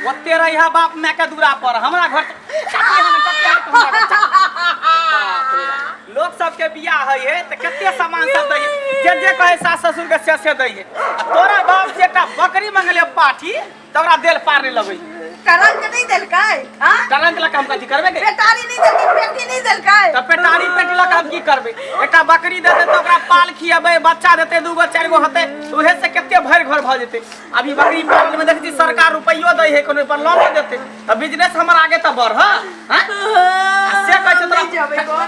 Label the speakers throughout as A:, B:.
A: ओते रहिया बाप माय के दूरा पर हमरा घर लोक सबके बियाह होइ है तऽ कते सामान सब दै है जे जे कहै सास ससुर के से से दै है आ तोरा बाप से एकटा बकरी मंगले पाठी तऽ ओकरा देल पार नहि लगै
B: करंट नहीं देलकै हां
A: करंट लऽ कऽ हम कथी करबै गे?
B: पेटारी नहीं देलकै पेटी नहीं देलकै
A: तऽ पेटारी पेटी लऽ कऽ हम की करबै एकटा बकरी देतै तऽ ओकरा पाल खियेबै बच्चा देतै दूगो चारि गो हेतै तऽ उहे से कते भरि घर भऽ जेतै अभी बकरी पालन में देखै छी सरकार रुपैयो दै है कोनो पर लोनो देतै तऽ बिजनेस हमर आगे तऽ बढ़ हँ आ से कहै छै तोरा
B: नहीं जेबै कोन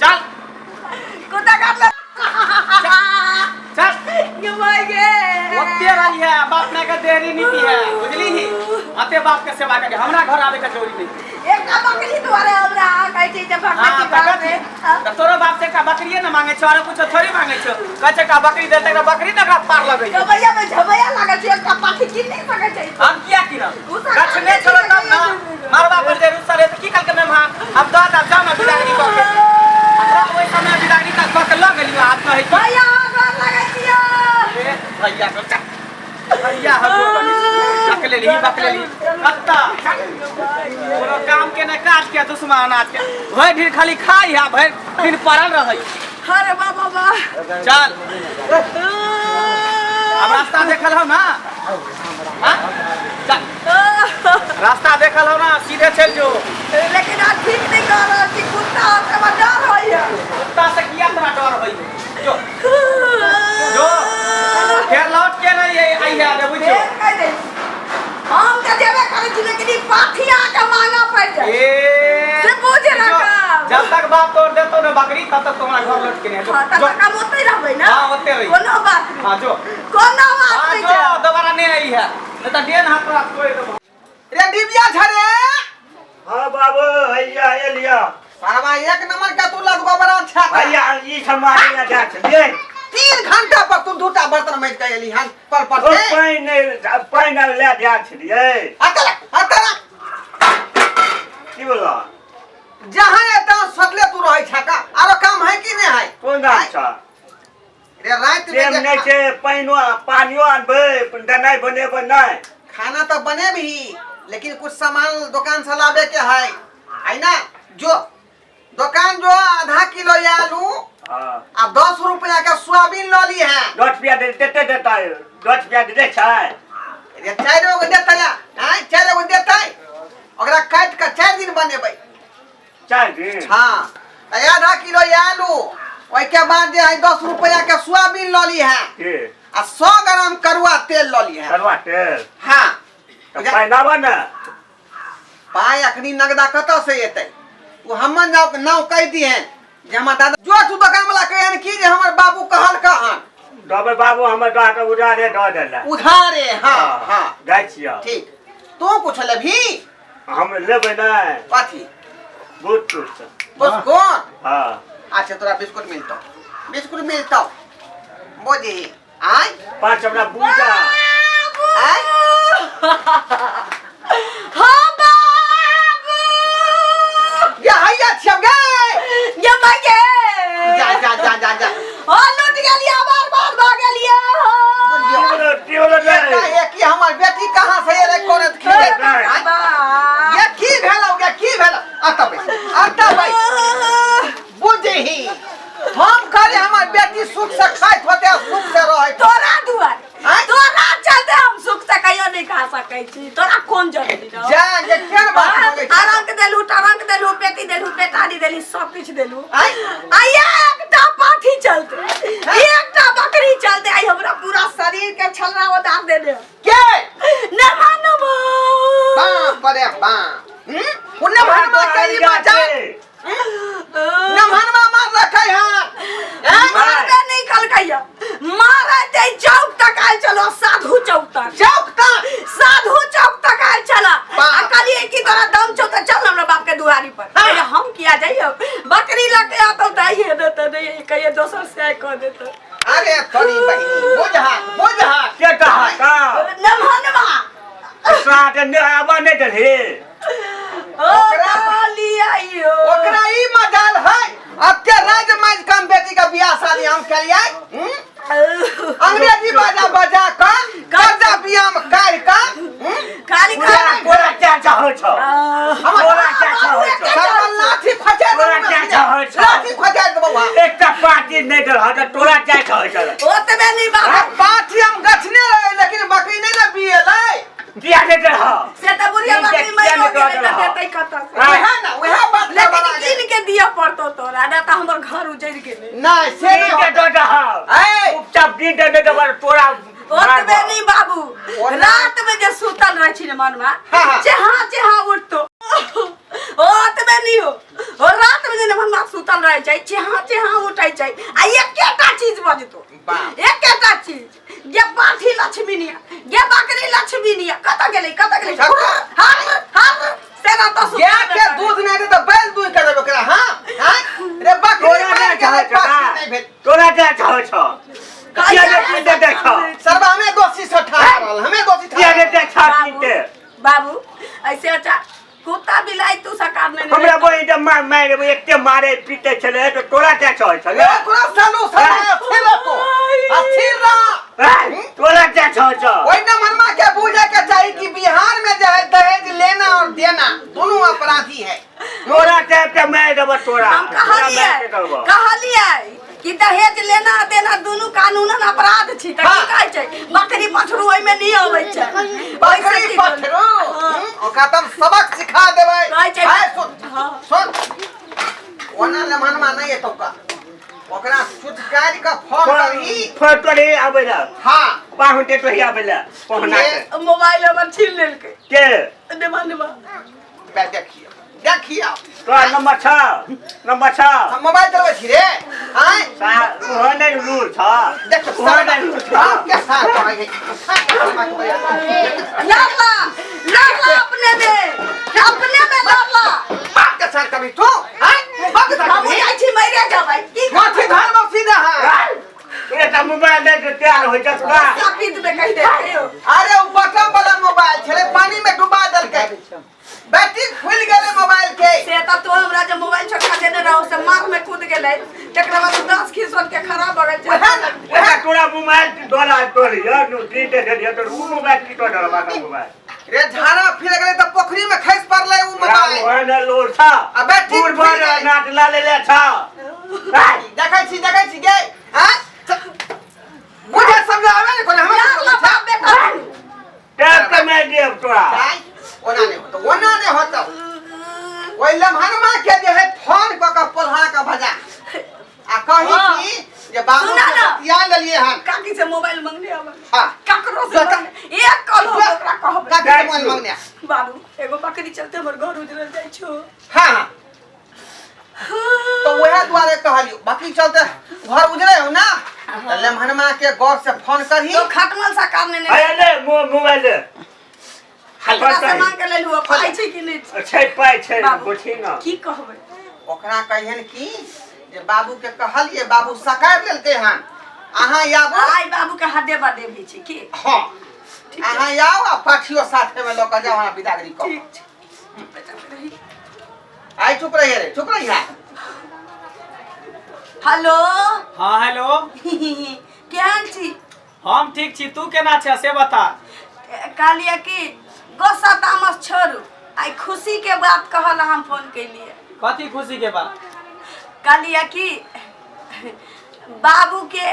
A: चल
B: कुत्ता काटल
A: चल
B: गे माय गे
A: ओते रही है बाप माय के देरी नीति है बुझली ही अते बाप के सेवा करे हमरा घर आवे के जरूरी नहीं
B: एकटा बकरी दुआरे हमरा कहै छै जे
A: हाँ,
B: भगवती
A: तऽ
B: घर
A: कथी?
B: में हाँ।
A: तऽ तोरो बाप से एकटा बकरिए ने मांगे छौ आरो कुछो थोड़ी मांगे छौ कहै छै एकटा बकरी देतै एकटा बकरी ने ओकरा पार लगै छै
B: गबैया में झबैया लागल छै एकटा पाठी कीन नहीं सकै छै
A: हम किया कीनब
B: गुस्सा
A: गछने छलो तब ने मरबा पर जे रुसल है तऽ की कहलकै मेहमान हम दऽ दऽ जाउ ने बिदागरी कऽ के हमरा ओहि समय बिदागरी कऽ के लऽ गेलियो आब कहै की
B: भैया गोर लगै छियौ
A: ए, भैया सब चल। भैया हम गोर लगै छी। बकलेली बकलेली कत्ता कोनो काम के ने काज के दुश्मन अनाज के भरि दिन खाली खाइ है भरि दिन पड़ल रहै
B: अरे बाबा बा
A: चल अब रास्ता देखल हो ना हाँ? चल रास्ता देखल हो ना सीधे चल जो
B: लेकिन आज ठीक नहीं कर रहल छी कुत्ता हमरा डर होइया
A: कुत्ता से किया तोरा डर होइ जो जो फेर लौट के नहीं आई है रे बुझियो
B: फेर कहि दै छी। हम तऽ जेबे करै छी लेकिन ई पाठी अहाँके महंगा पड़ि जाय
A: ए
B: से बुझ
A: जो,
B: रखब।
A: जब तक बाप तोड़ देतो ना बकरी तब तक तुम्हारा घर लौट के नहीं जो
B: हाँ, तब
A: जो
B: तक हम ओतहि रहबै ने
A: हाँ, ओतहि रही।
B: कोनो बात नहि
A: हाँ जो
B: कोनो बात
A: हाँ
B: नहि
A: जो
B: छै
A: दोबारा नहीं आई है नहीं तो डेन हाथ तोरा तोड़ देबो
C: रे डिबिया झरे
D: हाँ बाबू भैया एलिया
C: सारवा एक नंबर का तू लदगो बड़ा छा
D: भैया ई समाज में जा छलियै
C: 3 घंटा पर तू दूटा बर्तन माजि के एली हन कल पर
D: ओ
C: से
D: पानि नहि पानि आर लए जा छलियै
C: अतरा अतरा
D: की बोला
C: जहाँ एता सटले तू रहै छा का आरो काम है कि नहीं है
D: कोन दाम छ
C: रे रात में
D: टेम
C: जे
D: नहि छै पानिओ पानिओ आनबै देनाइ बनेबै नहि
C: खाना तो बने भी लेकिन कुछ सामान दुकान से लावे के है है ना जो दुकान जो आधा किलो ये आलू
D: हाँ
C: आ 10 रुपया के सोयाबीन लऽ ली है
D: 10 रुपया दे देते देता 10 रुपया दे दै छै
C: रे चारि गो देतै आँय चारि गो देतै ओकरा काटि कऽ 4 दिन बनेबै
D: 4 दिन
C: हाँ तऽ आधा किलो ये आलू ओहिके बाद जे है 10 रुपया के सोयाबीन लऽ ली है
D: के
C: आ 100 ग्राम करुआ तेल लऽ ली है
D: करुआ तेल
C: हाँ
D: तऽ पाइ लाबऽ ने
C: पाइ अखनी नगदा कतऽ से एतै ओ हमर नाव नाव कहि दिहन जे हमर दादा जो तू दोकान वाला कहिहन की जे हमर बाबू कहल कहन
D: दबै बाबू हमर दऽ के उधारे दऽ देला
C: उधारे हाँ हाँ
D: जाइ छियै
C: ठीक तू कुछ लेबही
D: हम लेबै नहि
C: कथी
D: बिस्कुट
C: बिस्कुट
D: हाँ
C: अच्छा तोरा बिस्कुट मिलतौ बिस्कुट मिलतौ बोझी आय
D: पाँच हमरा पूजा
C: आय
B: हाँ बाबू
C: ये हैया छियौ गे
B: ये माय गे
C: जा जा जा जा जा
B: हो लूट गेलियै बार बार भऽ गेलियै
C: बुझियौ
D: की बोलो
C: एका एक हमर बेटी कहाँ से एलै कोने खेले
D: नहि।
C: ये की भेलौ गे की भेलौ अतऽ बैस अतऽ बैस बुझही हम कहले हमर बेटी सुख से खाइत होते आ सुख से रहैत होते।
B: तोरा दुआरे
C: आँय?
B: तोरा चलते हम सुख से कहियो नहीं खा सकै छी तोरा कोन जरूरी रहौ
C: जा ये केहन बात बोलै छी
B: अरंग देलू टरंग देलू पेटी देलू पेटारी देलू सब किछु देलू
C: आँय?
B: आ एकटा पाठी चलते एकटा बकरी चलते आई हमरा पूरा शरीर के छलरा उतार देने
C: के
B: न मानब
C: बाप रे बाप हम्म उन्ने भनमा करी बाजा नमहनमा मार रखै हन आँय?
B: मारबे नहीं कलकैया मारे ते चौक तक आयल चलो साधु चौक तक
C: चौक तक
B: साधु चौक तक आयल चला
C: बाप।
B: आ कहलिए कि तोरा दम छौ तऽ चल हमरा बाप के दुआरी पर
C: हाँ।
B: कहिए हम किया जाइयो बकरी लके आतो तऽ आइए ने तऽ नहीं कहिए दोसर से आइ कऽ देतो
C: अरे तोरी बहिनी बुझा बुझा
D: के कहा का
B: नमहनवा
D: साथ ने आबा नहीं देलही
B: ओ गाली आइयो
C: ओकरा ई मजाल है अते राज माज कम बेटी का बियाह शादी हम केलियै हम्म? अंग्रेजी बाजा बजा कऽ
D: चल
B: ओतबे नहीं
C: अरे
B: बाबू
C: पाठी हम गछने रहे लेकिन बकरी नहीं ना बियलै
D: किया नहीं दे रहा
B: से तऽ बुढ़िया
D: किन के
B: बकरी
D: किया
B: मरि
D: नहीं
B: गेलै
D: दऽ
B: तऽ
D: देलह?
B: देतै कतऽ से
D: हाँ।
C: वएह ना वएह बात
B: लेकिन
C: गड़बड़ा गेल।
B: कीन के दिअ पड़तौ तोरा नहि तऽ हमर घर उजड़ि गेलै
C: नहीं से नहीं
D: किन के
C: होतै।
D: दऽ दह
C: ऐ
D: चुपचाप दिन दे दे तोरा
B: ओतबे नहीं बाबू
C: ओना-
B: रात में जे सुतल रहै छी ने मनवा
C: हाँ, हाँ।
B: चेहा चेहा उठतो ओतबे नहीं हो ओ रात में जे मनवा सुतल रहै छै चेहा चेहा उठै छै आ एकेटा चीज बजतो
C: बाप।
B: एकेटा चीज गे पाठी लक्ष्मी निया गे बकरी लक्ष्मी निया कतऽ गेलै कतऽ गेलै
C: सबटा।
B: हर हर सेना तो सुतल
C: गाय के दूध नहीं दे तो बैल दूध कर देबे ओकरा हां हां रे बकरी
D: तोरा
C: मरि
D: नहि
C: गेलै,
D: चाहै छौ
C: पाठी नहीं भेल
D: तोरा नहि चाहै छौ किया नहि किन दे दै छौ
C: सरबा हमें दोषी से ठहरा रहल हमें दोषी
D: किया
C: ठहरा
D: नहि दै छौ किन
B: बाबू
D: के
B: बाबू ऐसे अच्छा कुत्ता बिलाई तू सकार नहीं
D: हमरा बहिन जब मार मारे एते मारे पीटे छलै तऽ तोरा क्या चाहै छलै
C: ओकरा सालू सालू अस्थिर रहो अस्थिर रह
D: ऐ, तोरा क्या चाहै छौ
C: ओहि न मनमा के बूझे के चाही कि बिहार में जो है दहेज लेना और देना दोनों अपराधी है
D: तोरा टाइप के मारि देबो तोरा
B: हम
D: तोरा
B: कहलियै
D: मारि के देबो।
B: कहलियै कि दहेज लेना देना दुनू कानूनन अपराध छी तऽ की
C: हाँ।
B: कहै छै बकरी पछरू ओहिमे नहि अबै छै ओहिसँ
C: बकरी
B: की
C: पछरू
B: हाँ।
C: ओकरा तऽ हम सबक सिखा देबै
B: कहै छै
C: आय सुन
B: हाँ।
C: सुन ओना लमहनमा नहि एतौ का ओकरा छुटकारि कऽ फोन करही
D: फोन तोरे आबै ला
C: हाँ
D: पाहुन ते तोही आबै ला पहुना के
B: मोबाइल हमर छीन लेलकै
D: के
B: नेमा नेमा
C: बे देखियौ देखियौ
D: तोरा नंबर छ नंबर छ
C: हम मोबाइल चलबै छी रे आँय
D: ओहो नहि रूल छ
C: देख
D: ओहो नहि रूल छ
C: के साथ कहै है
B: लड़ला लड़ला अपने में अपने में लड़ला
C: बाप के साथ कभी तू आँय बाप के साथ
B: हम
C: कभी
B: जाइ छी मरे जेबै की
C: माथी धान में सीधा है
D: एकटा मोबाइल दे के तैयार होइ छै तोरा
B: सापित में कहि देते हो
C: अरे उ बटन वाला मोबाइल छले पानी में डुबा देलकै बैटरी फूल गेलै मोबाइल के
B: से तऽ तू हमरा जे मोबाइल छोटका देने रहो से मार में कूद गेलै तकरा बाद 10 खिसोल के खराब भऽ गेल
C: वएह
B: छै
C: ने
D: एकटा
C: वएह
D: तोरा मोबाइल डोला तोरी यार नु तीन दे दे तो उ मोबाइल की तो डरबा का मोबाइल
C: रे झाड़ा फिर गेलै तऽ पोखरी में खसि पड़लै उ मोबाइल
D: ओहन लोर छ
C: आ बैटरी
D: बूढ़
C: फूलि
D: भर
C: गेलै।
D: नाट ला ले ले छ
C: देखै छी देखै छी गे आँय बुझे समझ आवे ने कोन हमरा
B: लड़ला बाप बेटा
D: टैप के मार देब तोरा
C: दाइ ओना नहि होतो ओना नहि होतो ओहि लम्हनमा के जे है फोन कऽ कऽ पोल्हा कऽ भजा आ कही
B: हाँ।
C: की जे बाबू
B: सुना
C: के
B: ना।
C: बतिया लेलिए हन
B: काकी से मोबाइल मंगने आबै
C: हाँ
B: ककरो से
C: जा, जा।
B: मंगने एक कॉल हम ओकरा कहबै
C: काकी से मोबाइल मंगने आ।
B: बाबू एगो बकरी चलते हमर घर उजरल जाइ छौ
C: हाँ हाँ तो वएह दुआरे कहलियो बाकी चलते घर उजरे हो ना तऽ लम्हनमा के गौर से फोन करही
B: तो खटमल सा काम नहीं
D: अरे ले मोबाइल ले
B: हमरा से मांग के लेलु पाइ छै कि नहि छै
D: छै पाइ छै
B: बाबू।
D: गोठी न
B: की कहबै
C: ओकरा कहियन की जे बाबू के कहलिए बाबू सकारि लेलकै हन अहाँ आबू
B: आइ बाबू के हड्डे बड्डे भी छै की
C: हाँ
B: ठीक छै।
C: अहाँ आउ आ पाठियो साथे में लऽ कऽ जाउ अहाँ बिदागरी कऽ
B: ठीक छै चुपे रही
C: आइ चुप रहिए रे चुप रहिए
B: हेलो
A: हाँ हेलो
B: केहन छी
A: हम ठीक छी तू केना छै से बता
B: कहलियै कि गोस्सा तामस छोड़ू आइ खुशी के बात कहल हम फोन केलिए
A: कथी खुशी के बात
B: कहलियै कि बाबू के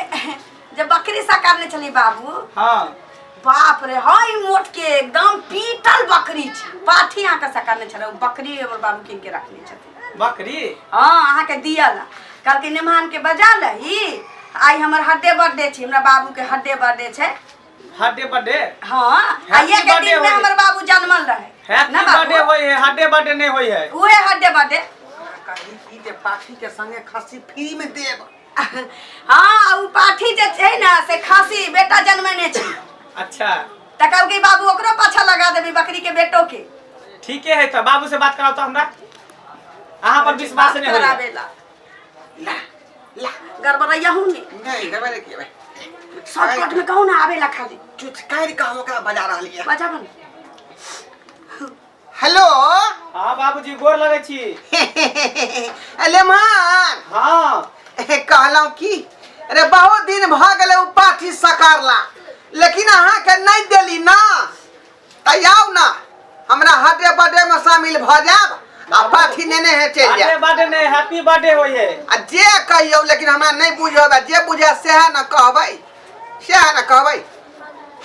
B: जे बकरी सकारने छलियै बाबू
A: हाँ
B: बाप रे हई मोट के एकदम पीटल बकरी छै पाठी अहाँके सकारने छलै ओ बकरी हमर बाबू कीन के रखने छथिन
A: बकरी
B: हाँ अहाँके दियल कहलकै नेमान के बजा लही आइ हमर हड्डे बर्थडे छै हमरा बाबू के हड्डे बर्थडे छै
A: हड्डे बर्थडे
B: हाँ
A: Happy
B: आइए के
A: birthday
B: दिन में
A: होई।
B: हमर बाबू जन्मल रहे
A: हैप्पी
B: ना बाबू?
A: बर्थडे होई है हड्डे बर्थडे नहीं होई है
B: उहे हड्डे बर्थडे
C: कही की जे पाठी के संगे खस्सी फ्री में देब
B: हाँ उ पाठी जे छै ने से खासी बेटा जन्मेने छै
A: अच्छा
B: तऽ कहलकै बाबू ओकरो पाछा लगा देबी बकरी के बेटो के
A: ठीके है तो बाबू से बात कराओ तो हमरा अहाँ पर विश्वास नहीं होई
B: कराबेला
C: ला ला
B: गड़बड़ैया हूँ ने
C: नहीं गड़बड़े की भाई
B: शॉर्टकट में कहू ना आवेला खाली
C: चुचकारि कऽ हम ओकरा बजा रहलियै
B: बजाबो ने
C: हेलो
A: हाँ बाबूजी गोर लगै छी
C: अरे मान
A: हाँ
C: कहलहुँ की अरे बहुत दिन भऽ गेलै ओ पाठी सकारला लेकिन अहाँके नहि देली ना तऽ आउ ना हमरा हडे बडे में शामिल भऽ जायब आ पाठी नेने है चलि
A: बर्थडे
C: जाए
A: बर्थडे नहीं हैप्पी बर्थडे होई है
C: आ जे कहियौ लेकिन हमरा नहि बुझब आ जे बुझे सएह ने कहबै सएह ने कहबै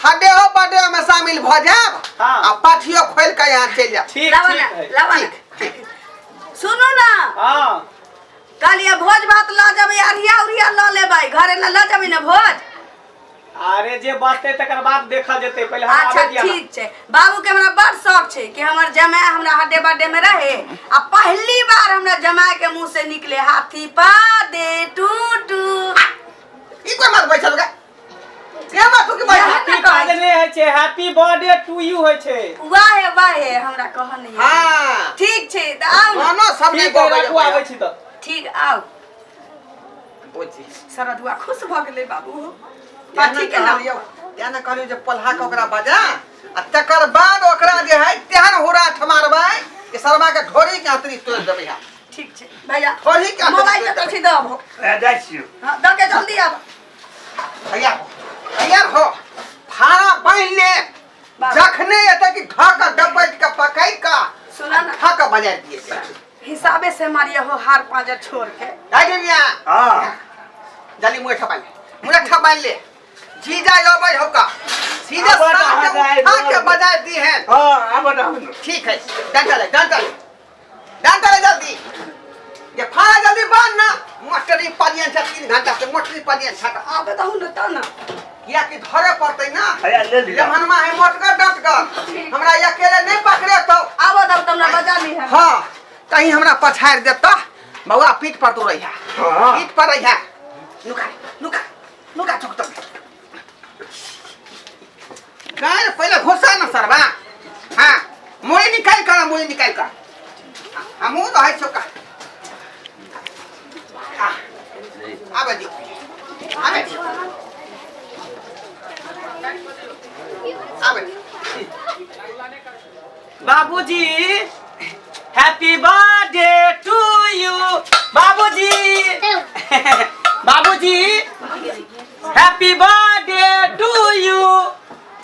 C: हडे हो बर्थडे में शामिल भऽ जायब
A: हाँ।
C: आ पाठियो खोलि कऽ यहाँ चलि जायब
A: ठीक
B: लावा
A: ठीक
B: ना
A: है
B: लावा ना सुनू ना
A: हाँ
B: कहलिए भोज भात लऽ जेबै अरिया उरिया लऽ लेबै घरे लऽ लऽ जेबै ने भोज
A: अरे जे बचतै तकर बाद देखल जेतै पहिले हम
B: अच्छा
A: आबै दिअ ना।
B: ठीक छै बाबू के हमरा बड़ शौक छै कि हमर जमाय हमरा हड्डे बड्डे में रहे आ पहली बार हमरा जमाय के मुंह से निकले हाथी पा दे टू टू
C: ई कोई मत बैठल गे के मत तू के बैठल
A: हैप्पी बर्थडे नहि होइ छै हैप्पी बर्थडे टू यू होइ छै
B: वाह हे वाह हे हमरा कह नहीं
C: हां
B: ठीक छै तऽ आउ ने।
C: गानो सब नहि
A: ठीक है
C: गबै
A: राखू आबै छी तऽ
B: ठीक आउ
C: बुझी
B: सरदुआ खुश भऽ गेलै बाबू
C: तें
B: पाठी के नाम
C: कहलियौ तें ने कहलियौ जे पल्हा के ओकरा बजा आ तकर बाद ओकरा जे है तेहन हुराठ मारबै कि सरबा के ढोरी के हतरी तोड़ि देबै हम
B: ठीक छै भैया
C: ढोरी के हतरी
B: मोबाइल
C: तोड़ि
B: तऽ
C: देबै
B: छी दऽ
D: ए, जाइ छियौ
B: हाँ दऽ के जल्दी आब
C: तैयार हो तैयार हो फाड़ा बान्हि ले
B: बाबा।
C: जखने एतै कि ढक दबैत के पकड़ि कऽ
B: सुना ना
C: ठक बजा दिए
B: हिसाबे से मारिए हो हार पांजर छोड़ के
C: दाइ दुनिया
D: हाँ
C: जल्दी मुँह ठपाई ले मुँह ठपाई ले जीजा अबै हो का सीधे
D: आबऽ
C: साथ के
D: तऽ अहाँ
C: उठा के
D: जाए
C: बजा दी हैं
D: हाँ आबऽ तऽ हम
C: ठीक है डंटा ले डंटा ले डंटा ले जल्दी ये फाड़ा जल्दी बांध ना मोटरी पानियन छै 3 घंटा से मोटरी पानियन छै
B: आबे दहु ने तऽ ना
C: किया कि धरे पड़तै ना
D: हैया ले लिअ
C: लेमनमा है मोटगर डटगर हमरा अकेले नहीं पकड़े तो
B: आबऽ दहु तऽ हमरा बजा ली है
C: हाँ कहीं हमरा पछाड़ि देता बौआ पीठ पर तू रहिया
D: हाँ।
C: पीठ पर रहिया नुका नुका नुका चुक तो गाय पहले घुसा ना सरबा हाँ मुड़ी निकाल कर मुड़ी निकाल कर हमहूँ रहै छौ का आबे दियौ आबे दियौ आबे दियौ
A: बाबूजी हैप्पी बर्थडे टू यू बाबूजी बाबूजी हैप्पी बर्थडे टू यू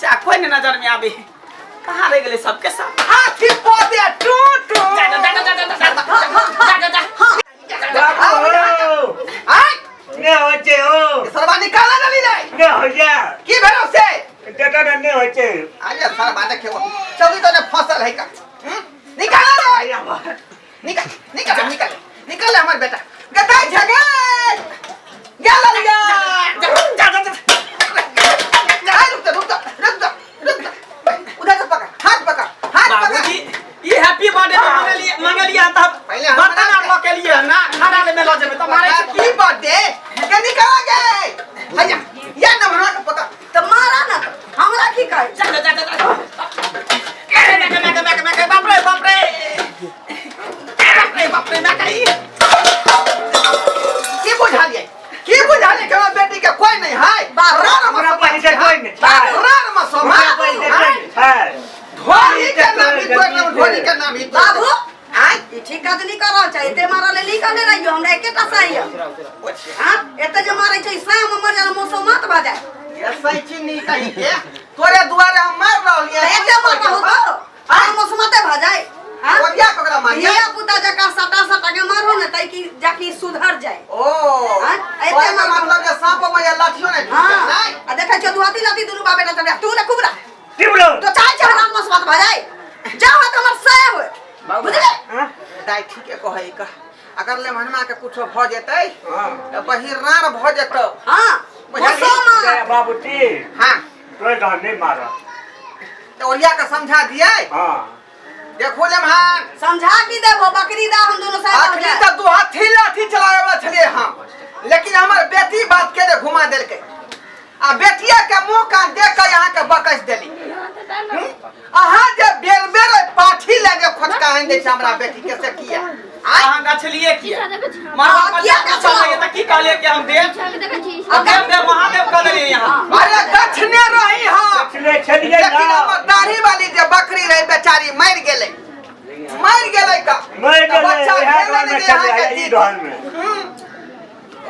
A: चा कोई नहीं नजर में आवे कहाँ रह गेले सबके सब
C: हाथी पौधे टू टू
A: जा जा जा जा जा जा जा जा जा
D: बाबू हो
C: आय
D: ने होइ छै हो
C: सरबा निकाला जल्दी रे
D: ने होइया
C: की भेलो से
D: देखऽ ने ने होइ छै
C: अरे सरबा देखियो चौकी तो ने फसल है का हम्म? निकाला रे
D: हैया बा।
C: निकाल निकाल निकाल निकाल हमर बेटा गताई छै गे गेल लिया
A: जा जा जा
C: जा रुक जा रुक जा रुक जा रुक जा उधर से पकड़ हाथ पकड़ हाथ पकड़
A: बाबूजी ये हैप्पी बर्थडे तो मंगलिए मंगलिए तब
C: पहले हमरा
A: बर्तन आर लऽ के लिए ना खाना ले में लऽ जेबै तऽ मारै छै
C: की बर्थडे के निकाला गे हैया या नमरा के पकड़
B: तऽ मारा ना हमरा की कहै
A: जा जा जा जा अरे मैं मैं मैं मैं बाप रे बाप रे बाप रे बाप रे मैं कही
C: की बुझालिए की बुझालिए कि हमरा बेटी के कोई नहीं है
B: बाप रे,
C: रान
D: हमरा पैसा कोई नहीं छै।
C: रान मसोमा
D: हमरा पैसा कोई नहीं छै।
C: ढोरी के नाम ही तोड़ देब, ढोरी के नाम ही तोड़ देब।
B: बाबू
C: आँय
B: ई ठीक काज नहीं कर रहल छै एते मारल ले निकले रहियो हमरा एकेटा सही है हां एते जे मारै छै शाम मर जाला मौसम मत भऽ जाए
C: ये सही चीनी कहीं के तोरे दुआरे हम मार रहलियै
B: तऽ एते मार रहू तो आर मौसम मते भऽ जाए हां
C: ओरिया ककरा मारिया
B: धिया पुता जकाँ सटा सटा के मारहो ने तै की जाकि सुधर जाए
C: ओ
B: आँय, एते
C: तोरे
B: मार-
C: मतलब जे सांप में ये लाठियो नहीं
B: हां
C: ढुकल, नहीं
B: आ देखै छियो दुहाती लाती दुनू बाप बेटा चल तू ने खूब रह
D: टिबलो
B: तो चाहे छै हमरा मौसम मत भऽ जाए जाओ हाथ हमर सह होए बुझले
D: हाँ?
C: दाइ ठीके कहै का अगर लेमहनमा के कुछो भऽ जेतै
D: हाँ।
C: तऽ बहिरार भऽ जेतौ
B: हां
C: बुझलियै?
B: मौसम
D: जय बाबूजी
C: हाँ
D: तोरे तहन नहि मारऽ
C: तऽ ओरिया के समझा दियै
D: हाँ
C: देखो लेमहान
B: समझा की देबो बकरी दा हम दोनों साथ हो
C: अखनी
B: जाए
C: तऽ दू हाथी लाठी चलावे वाला छलियै हम लेकिन हमर बेटी बात के जे घुमा देलकै आ बेटिया के मुंह कान देख के यहाँ के बकस देली हम्म? अहाँ जे बेर बेर ओहि पाठी लए जे खोटका आनि दै छै हमरा बेटी के से किया आँय?
A: अहाँ गछलिए किया मरवा पर
B: किया
A: पूछल रहियै तऽ की कहलियै कि हम देब हम देब देब महादेव कह देलियै यहाँ
C: अरे गछने रही हम
D: छले छलियै
C: लेकिन
D: ना
C: हमर दाढ़ी वाली जे बकरी रहे बेचारी मरि गेलै मरि गेलै का
D: मरि
C: तऽ
D: गेलै
C: बच्चा
D: इएह
C: भेलै
D: घरमे
C: नहि जे
D: छलै
C: अहाँके
D: ई
C: जीत।
D: घरमे
C: हम्म,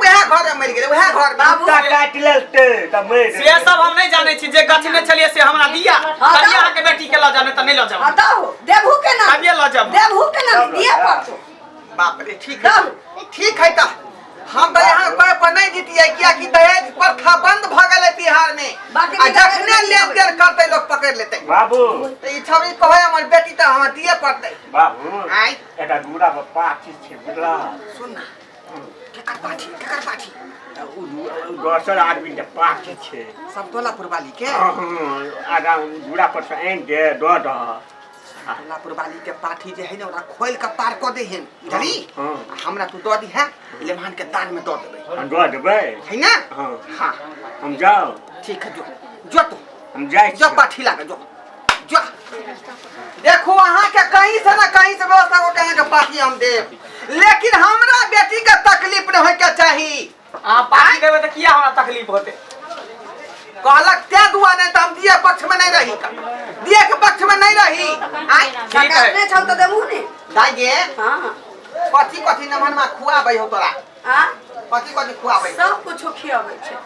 C: उएह घर में मरि गेलै उएह घर में।
B: बाबू
D: कुत्ता काटि लेलकै तऽ मरि
A: से सब हम नहीं जाने छी जे गछने छलिए से हमरा दिया
B: हाँ,
A: तभी
B: दाओ।
A: अहाँ के बेटी के लऽ जाने तऽ नहीं लऽ जाब
B: हाँ दहो देबहू के ना
A: तभिए लऽ जाब
B: देबहू के ना दिए पड़तो
C: बाप रे ठीक है ठीक है तऽ हम तऽ यहाँ कोई पर नहीं जीतिए कियाकि दहेज प्रथा बंद भऽ गेलै बिहार में
B: बाकी
C: आ
B: दहेज
C: जखने
B: नहीं
C: लेन
B: आबै।
C: देन करतै लोग पकड़ लेतै।
D: बाबू
C: तऽ ई छौड़ी कहै हमर बेटी तऽ हमरा दिए पड़तै।
D: बाबू
C: आँय
D: एकटा दूरा पर पाठी छै बुझला।
C: सुन ना, केकर पाठी केकर पाठी?
D: ओ दोसर आदमी के पाठी छै।
C: सब टोलापुर वाली के?
D: आगाँ दूरा पर से आनि दे दऽ दह।
C: टोलापुर वाली के पाठी जे है ने ओकरा खोलि कऽ पार कऽ दे हेन बुझली।
D: हँ।
C: आ हमरा तू दऽ दिहे लेमान के दान में दऽ देबै।
D: हम दऽ देबै
C: है ना?
D: हँ।
C: हाँ
D: हम जाउ।
C: ठीक है, जो जो तू।
D: हम जाइ
C: जो
D: छी।
C: पाठी लागे जो जो। देखू अहाँ के कहीं से ना कहीं से व्यवस्था कऽ के अहाँ के पाठी हम देब, लेकिन हमरा बेटी के तकलीफ नहीं होय के चाही।
A: अहाँ पाठी देबै तऽ किया हमरा तकलीफ होतै?
C: कहलक तें दुआरे तऽ हम दिए पक्ष में नहीं रही, दिए के पक्ष में नहीं रही। आय
A: ठीक है।
B: ने छौ तऽ देबहू ने
C: दाइ गे।
B: हाँ।
C: कथी कथी नमनमा खुआबै हो तोरा?
B: आ
C: कथी कथी खुआबै?
B: सब कुछो खियाबै छै।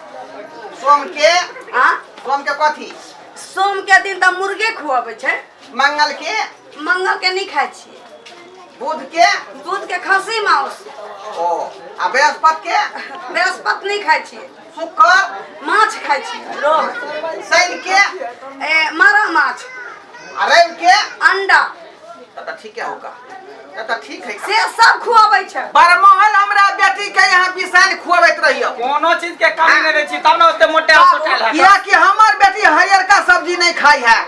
C: सोम के?
B: आ
C: सोम के कथी?
B: सोम के दिन तऽ मुर्गे खुआबै छै।
C: मंगल के?
B: मंगल के नहीं खाइ छियै।
C: बुध के?
B: बुध के खस्सी मांस।
C: ओ आ बृहस्पति के?
B: बृहस्पति नहीं खाइ छियै।
C: शुक्र?
B: माछ खाइ छियै रोहु।
C: शनि के?
B: ए मारा माछ।
C: आ रवि के?
B: अंडा।
C: तब तऽ ठीके होगा, तब तऽ ठीक है।
B: से सब खुआबै छै।
C: बरमहल हमरा बेटी के यहाँ बिसाइन खुआबैत रहियो।
A: कोनो चीज के कमी नहीं रहै छी तब ने ओते मोटे सोटायल है।
C: कियाकि हमर बेटी हरियरका सब्जी नहीं खाई है,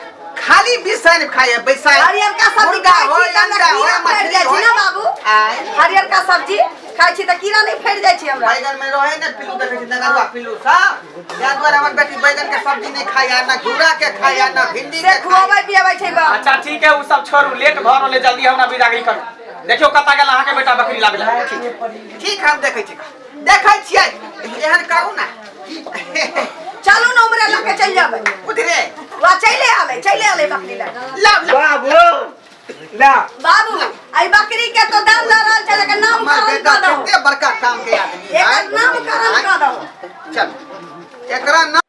C: खाली बिसाइन खाई है बिसाइन।
B: हरियरका सब्जी
C: मुर्गा
B: खाइ छी
C: होय,
B: तऽ हमरा
C: अंडा होय,
B: कीड़ा फैल
C: मछली
B: जाइ छै
C: होय।
B: ने बाबू।
C: आँय।
B: हरियरका सब्जी खाइ छी तऽ कीड़ा नहीं फैल जाइ छै हमरा।
C: बैगन में रहे ने पिल्लू, देखै छी नगरुआ पिल्लू सब, ताहि दुआरे हमर बेटी बैगन के सब्जी नहीं खाई है, ना घिउरा के खाई है, ना भिंडी
B: से
C: के खाई है।
B: खुआबै पियाबै छै बा।
A: अच्छा ठीक है, उ सब छोड़ू, लेट भऽ रहल है, जल्दी हमरा विदागरी करू। देखियौ कतऽ गेल अहाँके बेटा बकरी लाबै लए।
C: ठीक है, हम देखै छी देखै छियै। एहन करू ना।
B: चलू ने उमरे लऽ के चलि जेबै।
C: उधरे
B: वा चलि आलै चलि आलै बकरी लए।
C: लाव लाव
D: बाबू ला।
B: बाबू एहि बकरी के तो दाम दऽ रहल छै लेकिन
C: हमर
B: नामकरण
C: बेटा
B: कऽ दहो।
C: कते बड़का काम के आदमी है।
B: एकर नामकरण कऽ दहो।
C: चल एकरा नाम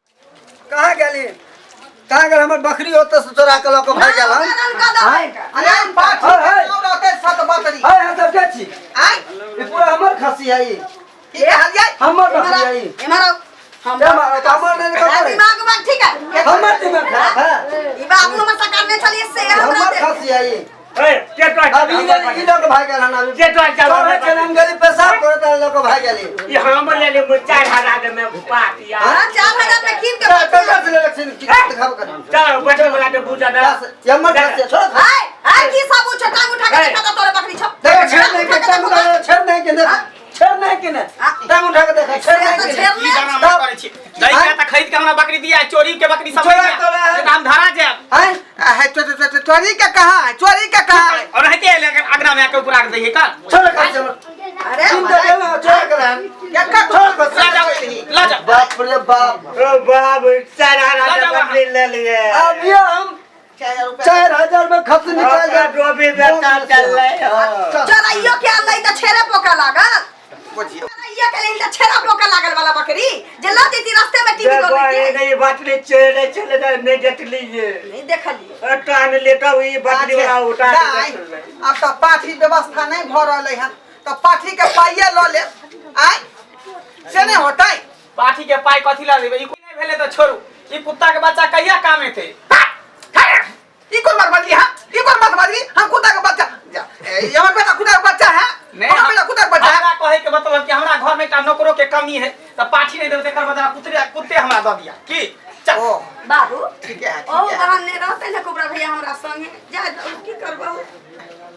E: कहाँ गेली? कहाँ गेल हमर बकरी? ओतऽ से चोरा के लऽ कऽ भागि गेल हन।
B: नामकरण कऽ दहो
E: आँय?
B: एकर।
C: अरे पाठी
E: है, है।
C: के नाम रहतै सत बकरी।
E: है हम सब के छी।
C: आँय
E: ई पूरा हमर खस्सी है ई।
C: की कहलियै?
E: हमर
B: इम्हर
E: बकरी
B: आउ,
E: है ई।
B: इम्हर आउ। हम
E: ए मारो, तऽ हमर नहि
B: आ,
E: ककर?
B: दिमाग उमाग ठीक है?
E: हमर दिमाग खराब है?
B: ई बाबू हमर सरकार ने छलिए से हमरा
E: हमर
B: दे।
E: खस्सी है ई।
D: ए के तो
E: अभी ई लऽ ई लऽ कऽ भागि गेल हन अभी।
D: के तो
E: चढ़ै छल हम गेली पेशाब करैत लऽ कऽ भागि गेली।
D: ई हम ले ले 4000 में पाती यार।
B: हाँ, 4000 में कीन के
E: चल चल चल लक्षण की देखाब कर।
D: चल बटन वाला के बुझा ना।
E: हमर खस्सी है, छोड़।
B: हाय हाय की सब छो टांग उठा के देखा तोरे बकरी छो।
E: देखो छेड़ नहीं के टांग उठा के, छेड़ नहीं के देख, छेड़ नहीं के ने टांग उठा के देखो, छेड़ नहीं
B: से
E: के
B: तो
E: ने।
B: छेड़
A: की डरामा करै छी? दै के तऽ खरीद के हमरा बकरी दिया, चोरी के बकरी सब
E: चोरा तो रहे।
A: हम धरा जायब।
E: आँय?
C: है चोरी के कहाँ है, चोरी के कहाँ है?
A: और रहते अगना में आके ऊपर आके दैहे का।
E: छोड़ खस्सी हमर।
B: अरे
E: तीन तो गेल ना, चोरा के रहन।
C: केकर
E: छोड़ खस्सी।
A: ला जाओ ला जाओ।
E: बाप रे बाप।
D: ओ बाबू 4000
A: ला जाओ
D: बकरी ले लिए।
E: अब ये हम
C: 4000 रुपया
E: 4000 में खस्सी निकाल
D: ओकरा डोबी बेटा चल रहे हो।
B: चोराइयो के आनलै तऽ छेरे पोका लागल।
C: बुझियौ।
B: चोराइयो के लेल तऽ छेरा पोका लागल वाला बकरी जे लऽ जैती रास्ते में टीवी
D: देखो
B: कर
D: ये
B: देती।
D: नहीं बकरी चले चले नहीं देखली ये।
B: नहीं देखलिए।
D: टान लेता हुई बकरी वाला उठा के
C: दाइ,
D: देख ले।
C: आब तऽ पाठी व्यवस्था नहीं भऽ रहलै हन तऽ पाठी के पाइए लऽ लेब। आँय से नहीं होतै?
A: पाठी के पाइ कथी ला देबै? ई नहि भेलै तऽ छोड़ू, ई कुत्ता के बच्चा कहिया काम एतै?
C: ई कोन बात बजली? हाँ ई कोन बात बजली? हम कुत्ता के बच्चा जा, ए, हमर बेटा कुत्ता के बच्चा है?
A: नहीं,
C: हमर बेटा कुत्ता के बच्चा है?
A: हमरा कहे के मतलब कि हमरा घर में एकटा नौकरो के कमी है तऽ पाठी नहीं देबै तेकर बदला कुत्ते कुत्ते हमरा दऽ दिया की। चल।
C: ओ
B: बाबू
C: ठीक है,
B: ओ
C: ठीक है।
B: बहन ने रहते ने कुबरा भैया हमरा संगे जा जाऊ, की करबो?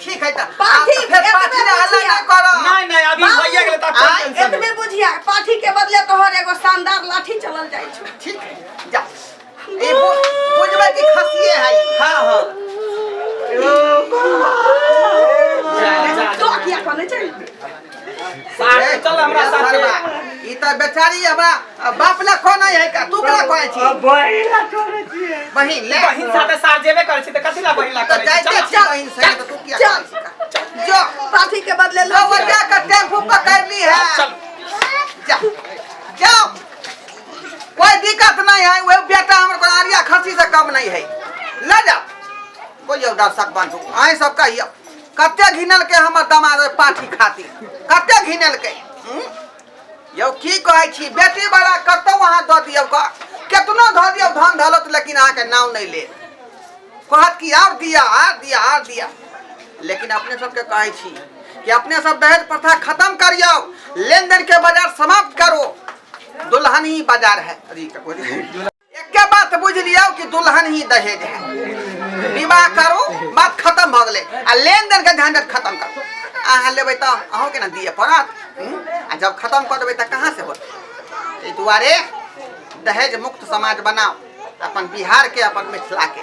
C: ठीक है तऽ
B: पाठी,
C: आब तऽ फेर
B: एतबे
C: पाठी ले हल्ला
B: बुझिया।
C: नहि करब।
A: नहीं नहीं, अभी
B: बाबू,
A: भइया गेलै तऽ कोन
C: आँय,
A: टेंशन
B: एतबे बुझिया पाठी के बदले तोहर एगो शानदार लाठी चलल जाइ छौ।
C: ठीक है जा, ई बुझबै कि खसिए है ई।
A: हाँ हाँ जा जा।
B: तो किया कहने छै?
A: साथ चल हमरा साथे।
C: सरबा, ई तऽ बेचारी हमरा बाप ला कोना है का तू केना कहै छी?
D: बहिन ला करै छियै।
C: बहिन ले।
A: बहिन साथे साथ जेबे करै छी तऽ कथी ला बहिन ला
C: तऽ
A: करै छी?
C: जाइते
A: चल।
C: छी बहिन संगे तऽ तू किया
B: चल।
C: कहै छी का? जो
B: पाठी के बदले
C: लो जा के टेम्पू पकड़ ली है।
A: चल।
C: जा। जाओ, कोई दिक्कत नहीं है। वह बेटा हमर को आरिया खसी से कम नहीं है, ले जाओ। बोलियो दर्शक बंधु, आए सब कहियो कते घिनल के हमर दमाद ओहि पाठी खातिर कते घिनल के। यौ की कहै छी, बेटी बड़ा कतौ अहाँ दऽ दियौ, केतनो धऽ दियौ धन दौलत, लेकिन अहाँके नाम नहि लेत, कहत कि आर दिया, आर दिया, आर दिया। लेकिन अपने सबके कहै छी कि अपने सब दहेज प्रथा खत्म करियौ, लेन देन के बाजार समाप्त करो, दुल्हन ही बाजार है। एके बात बुझ लियौ कि दुल्हन ही दहेज है। विवाह करू, बात खत्म भऽ गेलै, आ लेन देन के झंझट खत्म करू। अहाँ लेबै तऽ अहूँके ने दिअ पड़त, आ जब खत्म कऽ देबै तऽ कहाँ से होतै? एहि दुआरे दहेज मुक्त समाज बनाउ अपन बिहार के, अपन मिथिला के।